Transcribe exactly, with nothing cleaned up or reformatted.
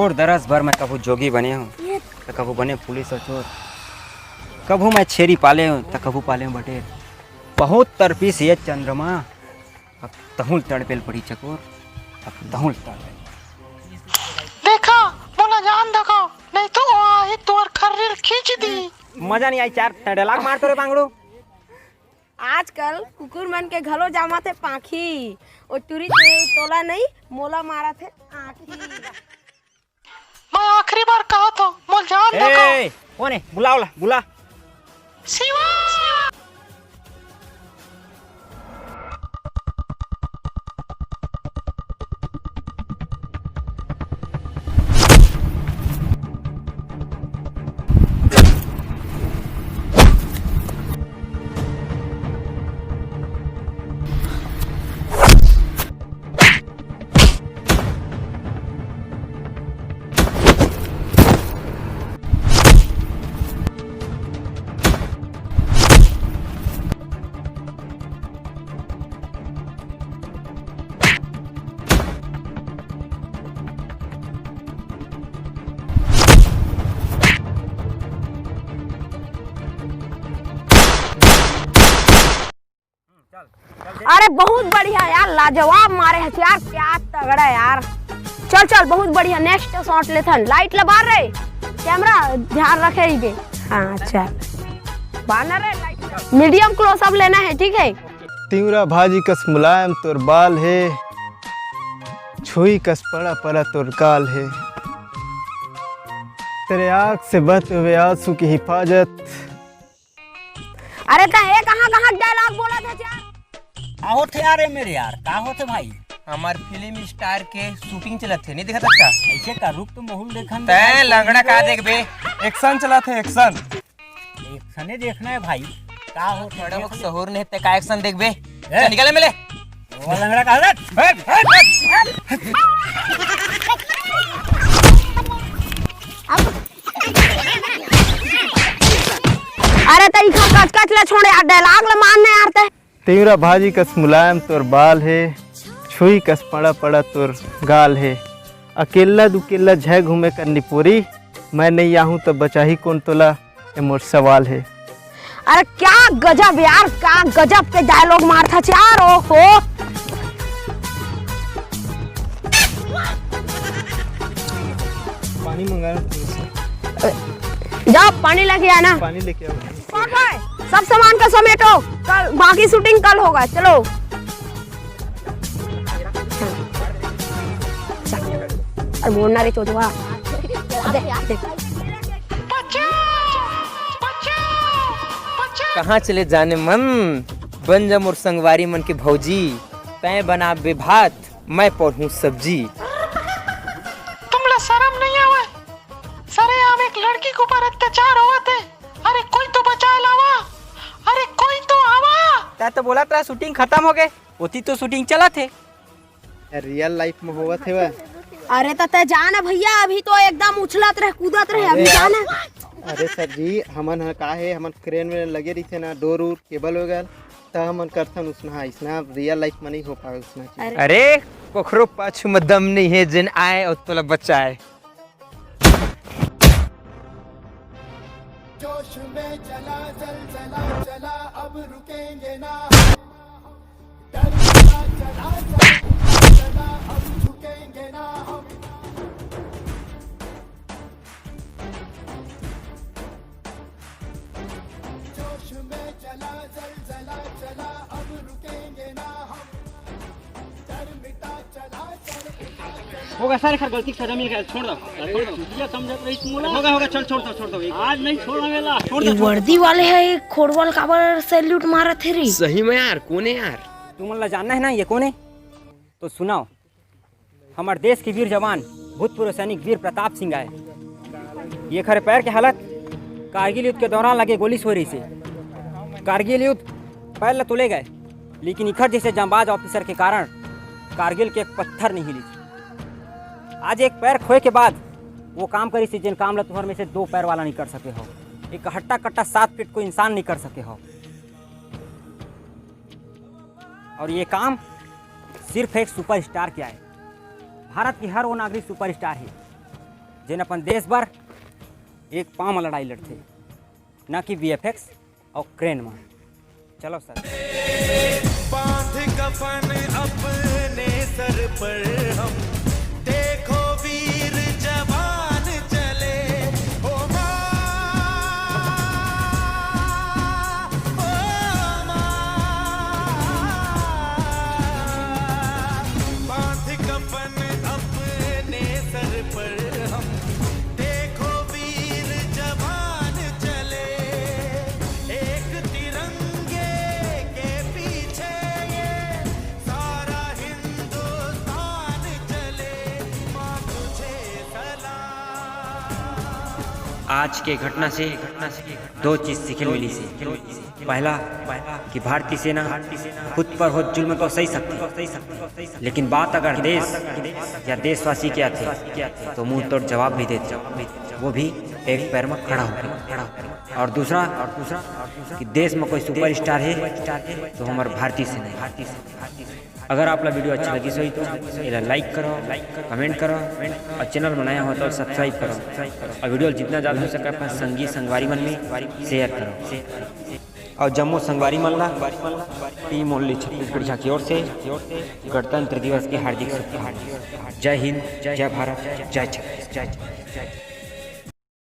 और दरस भर मैं कभू जोगी बने हूँ, त कभू बने पुलिस और चोर, कभू मैं छेरी पाले हूँ, त कभू पाले हूँ बटेर। बहुत तरपीस ये चंद्रमा, अब तहुल तड़पेल पड़ी चकोर, अब तहुल तड़पेल। देखा, मोला जान देखा, नहीं तो आही तोर खर्री ल खींच दी। मजा नहीं आई चार, dialogue मार तो रे बांगड़ू। आजकल कुकुर मन के घलो जामत हे पाखी, ओ टुरी तो तोला नहीं, मोला मारत हे आँखी। मैं आखिरी बार कहत हूँ, मोला जान दे। ए, कौन है? बुलाओ ला, बुला। शिवा। अरे बहुत बढ़िया यार, लाजवाब मारे हस यार, क्या तगड़ा यार। चल चल, बहुत बढ़िया, next shot लेथन। Light ला बार रे, camera ध्यान रखे ही बे। हाँ अच्छा, बार ना रे light, medium close up लेना है, ठीक है। तिंवरा भाजी कस मुलायम तोर बाल हे, छुई कस पड़ा पड़ा तोर गाल हे। तेरे आँख से बहते हुए आंसू की हिफाजत। अरे त ए कहाँ कहाँ dialogue बोलत हे यार? का होथे यार ए मेरे यार, का होथे भाई? हमार फिल्म स्टार के shooting चलत हे, नहीं देखत हस का? ऐसे का, रुक तो माहौल देखन दे तैं भाई। लंगड़ा का देखबे? Action चलत हे, action। Action ही देखना है भाई। का होथे? बड़ा लोग सहूर नहीं ते का action देखबे? ए? चल निकल मेले। वो लंगड़ा का हट। हट, हट, हट। अरे त इखर कचकच ला छोड़ यार, dialogue ला मानने यार ते। तिंवरा भाजी कस मुलायम तोर बाल हे, छुई कस पड़ा पड़ा तोर गाल हे। अकेल्ला दुकेल्ला झै घूमे कर निपोरी, मैं नहीं आहूँ त बचाही कोन तोला, ए मोर सवाल हे। अरे क्या गजब यार, क्या गजब के dialogue मारथस यार, ओहो। पानी मंगा रहा हूँ तुमसे। जाओ पानी लेके आना। पानी लेके आओ। कौन है? सब सामान का समेटो, कल बाकी shooting कल होगा। चलो। चल। अरे बोलना रे चोदवा। दे, दे। कहाँ चले जाने मन, बन जा मोर संगवारी मन के भौजी, तैं बनाबे भात, मैं पढ़ूं सब्जी। तुमला शरम नहीं आवे? सरेआम एक लड़की के ऊपर अत्याचार होवत हे। अरे कोई तो बचाए लावा, अरे कोई तो आवा। तैं तो बोलत रहा shooting खत्म हो गए, ओती तो shooting चलत हे। Real life में होवत हे वह। अरे त तैं जा ना भैया, अभी तो एकदम उछलत रहे, कूदत रहे, अभी अरे जा ना। अरे सर जी, हमन ह का हे, हमन crane में लगे रहिथे ना, डोर उर cable वगैरह, त हमन करथन उसना, इसना real life में नहीं हो पावे उसना चीज। अरे। अरे, कोखरो पाछू में दम नहीं है, जिन आए और तोला बचाए। जोश में चला, जल चला, चला, अब रुकेंगे ना हम। डर चला, चला, चला, चला, अब झुकेंगे ना हम। जोश में चला, जल चला, चला, अब रुकेंगे ना हम। डर मिटा, चला, चल उठा, चला। होगा सर, एकर गलती के सजा मिल गया, छोड़ दो, छोड़ दो। ये समझत रही तुम लोग। होगा, होगा, चल, छोड़ दो, छोड़ दो। आज नहीं छोड़ांगे ला, छोड़ दो, ये छोड़ दो। वर्दी वाले है, ये खोड़वाल काबर salute मारत हे रे? सही में यार, कौन है यार? तुमन ला जानना है ना ये कौन है? तो सुनाओ, हमर देश के वीर जवान, भूतपूर्व सैनिक वीर प्रताप सिंह आय। एखर पैर के हालत कारगिल युद्ध के दौरान लगे गोली से होय रहिसे। कारगिल युद्ध पैर ल तो ले गए, लेकिन इखर जैसे जांबाज ऑफिसर के कारण कारगिल के एक पत्थर नहीं हिलिस। आज एक पैर खोए के बाद वो काम करिसे, जेन काम ल तुहर में से दो पैर वाला नहीं कर सके हो, एक हट्टा कट्टा सात फीट को इंसान नहीं कर सके हो। और ये काम सिर्फ एक सुपरस्टार के आय। भारत के हर वो नागरिक सुपरस्टार हे। जेन अपन देश बर एक पाँव म लड़ाई लड़थे, ना कि वीएफएक्स अउ क्रेन म। चलो सर। बांध कफन अपने सर पर हम, देखो वीर जवान चले। ओ माँ, ओ माँ, बांध कफन अपने सर पर हम, देखो वीर जवान चले। एक तिरंगे के पीछे ये सारा हिंदुस्तान चले। माँ तुझे सलाम। आज के घटना से दो चीज सीखे मिली से। पहला कि भारतीय सेना खुद पर होत जुल्म तो सही सकती, लेकिन बात अगर देश या देशवासी के आथे तो मुंह तोड़ जवाब भी देथे, वो भी एक पैर में खड़ा होकर। और दूसरा, और दूसरा कि देश में कोई सुपरस्टार है तो हमार भारतीय सेना है। अगर आप ला वीडियो अच्छा लगिस होही तो एला लाइक करो, कमेंट करो और चैनल बनाया हो तो सब्सक्राइब करो और वीडियो जितना ज्यादा हो सके अपन संगी संगवारी मन में शेयर करो। और जम्मो संगवारी मन ला टीम ओनली छत्तीसगढ़िया की ओर से गणतंत्र दिवस की हार्दिक शुभकामनाएं। जय हिंद, जय भारत, जय छत्तीसगढ़।